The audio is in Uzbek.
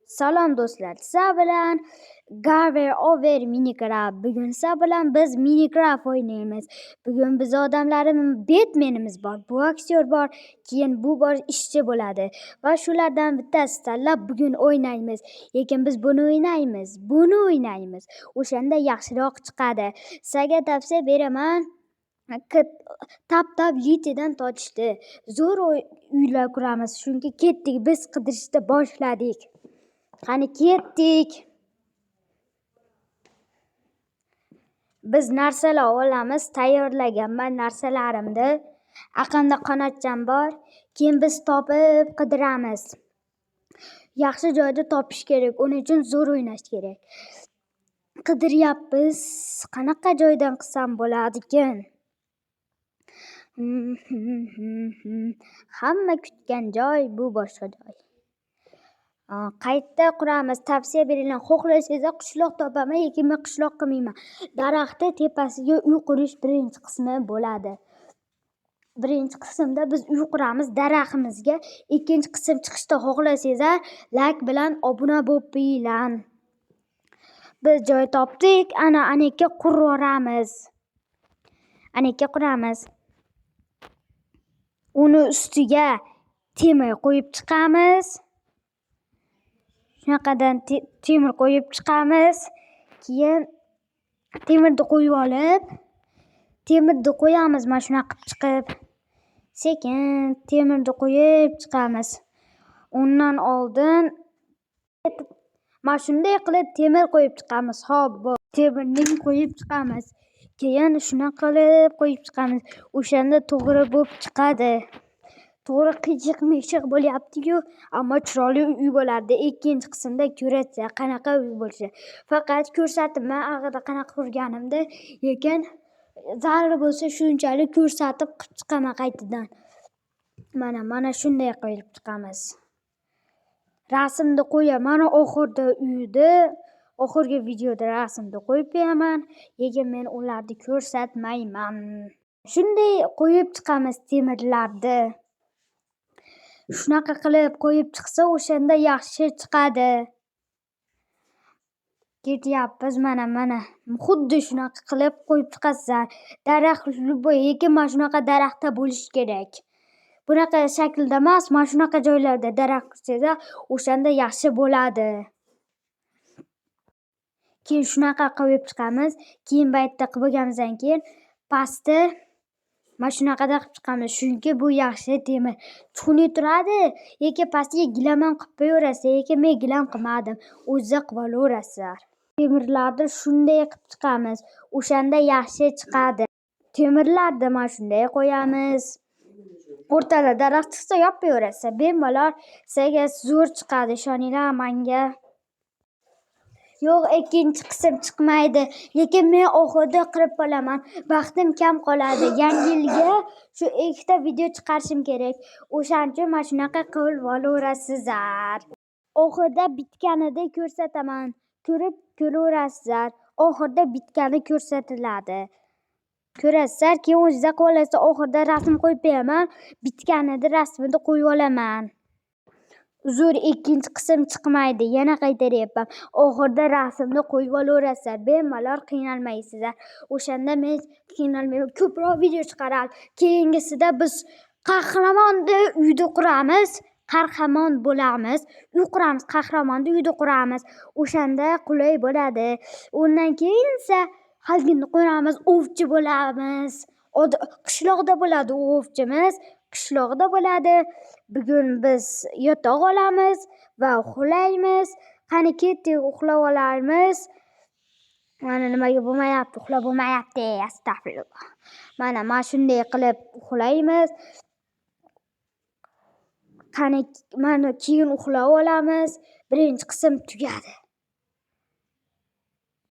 Salom do'stlar, sizlar bilan Garver Over Minecraft. Bugun sizlar bilan biz Minecraft o'ynaymiz. Bugun biz odamlarimiz Batmanimiz bor, bu aktyor bor, keyin bu bor ishchi bo'ladi. Va shulardan bittasi tanlab bugun o'ynaymiz. Lekin biz buni o'ynaymiz, buni o'ynaymiz. O'shanda yaxshiroq chiqadi. Sizlarga tavsiya beraman. Tap-tap litidan tochishdi. Zo'r uylar quramiz. Chunki ketdik, biz qidirishni boshladik. Qani ketdik. Biz narsalar olamiz, tayyorlaganman narsalarimni. Aqamda qanotcham bor. Keyin biz topib qidiramiz. Yaxshi joyda topish kerak, uning uchun zo'r o'ynash kerak. Qidiryapmiz. Qanaqa joydan qilsam bo'ladikin? Hamma kutgan joy bu boshqa joy. Qayerda quramiz? Tavsiya beringlar. Xohlasangizlar qishloq topaman, lekin men qishloq qilmayman. Daraxtni tepasiga uy qurish birinchi qismi bo'ladi. Birinchi qismda biz uy quramiz daraxtimizga. Ikkinchi qism chiqishda xohlasangizlar like bilan obuna bo'lib qo'yinglar. Biz joy topdik, ana anaka quraveramiz. Anaka quramiz. Uni ustiga temir qo'yib chiqamiz. Shunaqadan temir qo'yib chiqamiz. Keyin temirni qo'yib olib, temirni qo'yamiz mana shunaqa qilib chiqib. Sekin temirni qo'yib chiqamiz. Undan oldin mana shunday qilib temir qo'yib chiqamiz. Xo'p, bu temirni qo'yib chiqamiz. Keyin shunaqa qilib qo'yib chiqamiz. O'shanda to'g'ri bo'lib chiqadi. To'g'ri qiyshiq-miyshiq bo'lyapti-yu, ammo chiroyli uy bo'lardi. Ikkinchi qismda ko'rasiz qanaqa uy bo'lishi. Faqat ko'rsatibman ag'ida qanaqa qurganimni, lekin zarur bo'lsa shunchalik ko'rsatib qilib chiqaman qaytadan. Mana shunday qo'yib chiqamiz. Rasmni qo'yaman oxirida uyni, oxirgi videoda rasmni qo'yib qo'yaman, lekin men ularni ko'rsatmayman. Shunday qo'yib chiqamiz temirlarni. Shunaqa qilib qo'yib chiqsa, o'shanda yaxshi chiqadi. Ketyapmiz mana. Xuddi shunaqa qilib qo'yib chiqasizlar. Daraxt любой, lekin mana shunaqa daraxtda bo'lishi kerak. Bunaqa shaklda emas, mana shunaqa joylarda daraxt qilsanglar, o'shanda yaxshi bo'ladi. Keyin shunaqa qo'yib chiqamiz. Keyin bu yerda qilib bo'lganimizdan keyin pasti mana shunaqada qilib chiqamiz. Chunki bu yaxshi temir. Xunuk turadi, lekin pastiga gilam ham qilib qo'yaverasiz. Lekin men gilam qilmadim. O'zingiz qilib olaverasizlar. Temirlarni shunday qilib chiqamiz. O'shanda yaxshi chiqadi. Temirlarni mana shunday qo'yamiz. O'rtada daraxt chiqsa yopib qo'yaverasiz. Bemalol sizlarga zo'r chiqadi, ishoninglar menga. Yo'q, ikkinchi qism chiqmaydi. Lekin men oxirida qilib qolaman. Vaqtim kam qoladi. Yangi yilga shu ikkita video chiqarishim kerak. O'shaning uchun mana shunaqa qilib olaverasizlar. Oxirida bitganida ko'rsataman. Ko'rib ko'raverasizlar. Oxirida bitgani ko'rsatiladi. Ko'rasizlar, keyin o'zingizlar qilib olasizlar. Oxirida rasm qo'yib beraman. Bitganida rasmini qo'yib olaman. Uzr, ikkinchi qism chiqmaydi. Yana qaytaryapman. Oxirida rasmni qo'yib olaverasizlar. Bemalol qiynalmaysizlar. O'shanda men qiynalmayman. Ko'proq video chiqaradi. Keyingisida biz qahramonni uyda quramiz. Qahramon bo'lamiz. Uy quramiz, qahramonni uyda quramiz. O'shanda qulay bo'ladi. Undan keyin esa halgini quramiz, ovchi bo'lamiz. Qishloqda bo'ladi ovchimiz. Qishloqda bo'ladi. Bugun biz yotoq olamiz va uxlaymiz. Qani ketdik, uxlab olarmiz. Mana nimaga bo'lmayapti, uxlab bo'lmayapti. Astag'firulloh. Mana shunday qilib uxlaymiz. Qani mana keyin uxlab olamiz. Birinchi qism tugadi.